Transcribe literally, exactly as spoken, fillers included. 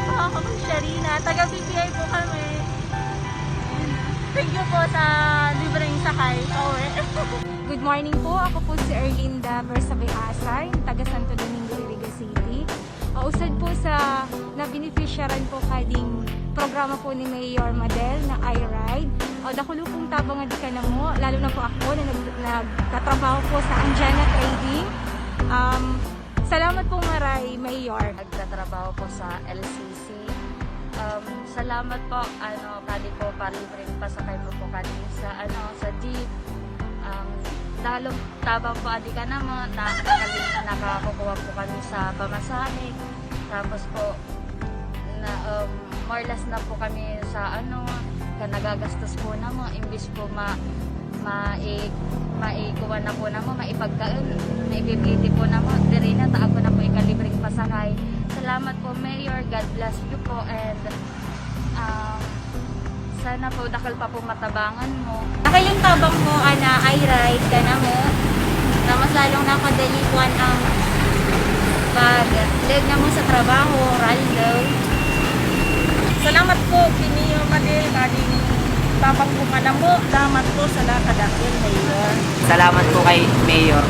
Ako po si Sharina, taga B P I po kami. Thank you po sa libreng sakay pauwi. Good morning po. Ako po si Erlinda Bersabe Asay, taga Santo Domingo, Iriga City. Ah, usad po sa nabenepisyaran po kading programa po ni Mayor Madel na iRide. Ah, dakulo pong tabang nga di ka namo, lalo na po ako na nag- nagtatrabaho po sa Anjana Trading. Um, salamat po maray, Mayor. Nagtatrabaho po sa L C C. Um, salamat po, ano, kadi po palibreng pasakay mo po kani sa, ano, sa jeep. Um, dalong tabang po adi ka naman, na, nakali- nakakukuha po kami sa pamasahe. Tapos po, na, um, more or less na po kami sa, ano, ka nagagastos po naman, imbis po ma, mai, maikuha na po naman, maipagkain, maipipliti po naman, diri na, taan ko na po ikalibreng pasakay. Salamat po, Mayor. God bless you po, and, um, sana po dakul pa po matabangan mo. Dahil yung tabang mo, ana, iRide ka namo, na mas lalong nakadali kuan ang pag-leg namo sa trabaho, raldaw. Salamat po, Kimio Madel, kading tabang po ka namo. Salamat po sa nakadakil, Mayor. Salamat po kay Mayor.